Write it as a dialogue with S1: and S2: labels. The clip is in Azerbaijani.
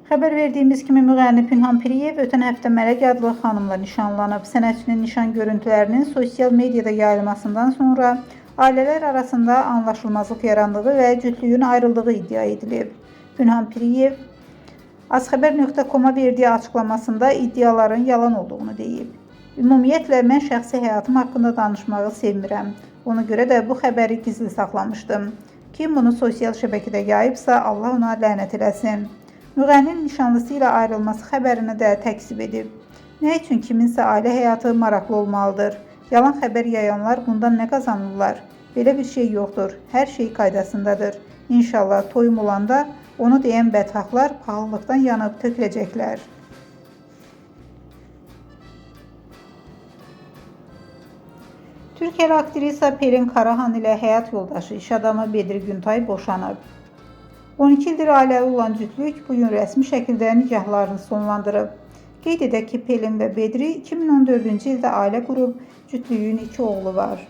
S1: Xəbər verdiyimiz kimi müğənni Pünhan Piriyev ötən həftə Mələk adlı xanımla nişanlanıb. Sənətçinin nişan görüntülərinin sosial mediada yayılmasından sonra ailələr arasında anlaşılmazlıq yarandığı və cütlüyün ayrıldığı iddia edilib. Pünhan Piriyev azxəbər.com-a verdiyi açıqlamasında iddiaların yalan olduğunu deyib. Ümumiyyətlə, mən şəxsi həyatım haqqında danışmağı sevmirəm. Ona görə də bu xəbəri gizli saxlamışdım. Kim bunu sosial şəbəkədə yayıbsa, Allah ona lənət eləsin. Müğənninin nişanlısı ilə ayrılması xəbərini də təkzib edib. Nə üçün kiminsə ailə həyatı maraqlı olmalıdır? Yalan xəbər yayanlar bundan nə qazanırlar? Belə bir şey yoxdur. Hər şey qaydasındadır. İnşallah toyum olanda onu deyən bədxahlar pahalılıqdan yanıb töküləcəklər. Türkiyəli aktrisa Pelin Karahan ilə həyat yoldaşı iş adamı Bedri Güntay boşanıb. 12 ildir ailəli olan cütlük bu gün rəsmi şəkildə nikahlarını sonlandırıb. Qeyd edək ki, Pelin və Bedri 2014-cü ildə ailə qurub, cütlüyün 2 oğlu var.